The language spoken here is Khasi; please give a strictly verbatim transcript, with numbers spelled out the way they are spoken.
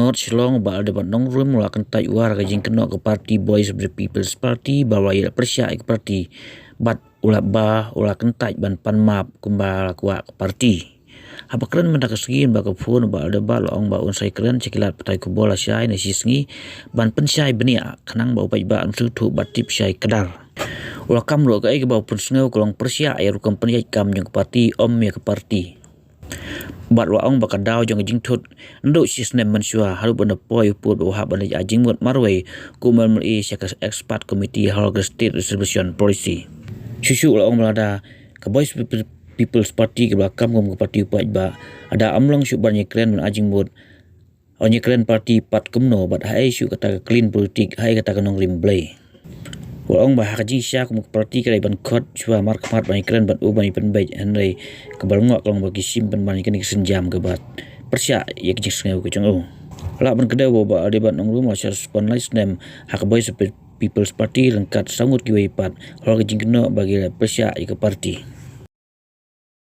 North Shillong, Bah Alderman Nongrum u la kyntait wad ka jingkynnoh ka party Voice of the People's Party ba u la ïaleh pyrshah ïa ka party bad u la ba u la kyntait ban pan map kumba la kwah ka party. Haba kren mynta ka sngi lyngba ka phone, Bah Alderman u la ong ba un sa ïakren sha ki lad pathai khubor lashai ne shi sngi ban pynshai bniah khnang ba u paidbah un sngewthuh bad tip shai kdar. U la kam ruh kaei kaba u pynsngew ka long pyrshah ïa rukom pynïaid kam jong ka party, ym ïa ka party. Bad u la ong ba ka daw jong ka jingthut naduh shi snem mynshuwa haduh ban da poi u pud ba u hap ban da ai jingmut marwei kum u M L A sha ka Expert Committee halor ka State Reservation Policy. Shuh shuh u la ong ba lada ka Voice of the People's Party kaba la kam kum ka party u paidbah, lada ym long shuh ban ïakren ban ai jingmut, ïakren party pat kumno, bad haei shuh kata ka clean politik, haei kata ka nongrim Blei. U la ong ba ha ka jingshisha kum ka party ka dei ban khot shuwa markhmat ban ïakren bad u ban ïapynbeit, hynrei kaba lyngngoh ka long ba ki shim pynban ïa kane ka sienjam kaba pyrshah ïa ka jingsngew ka jong u. Lah ban kdew ba u Bah Alderman Nongrum u la shah suspend lai snem ha ka Voice of the People's Party ryngkat saw ngut kiwei pat halor ka jingkynnoh ba ki la pyrshah ïa ka party.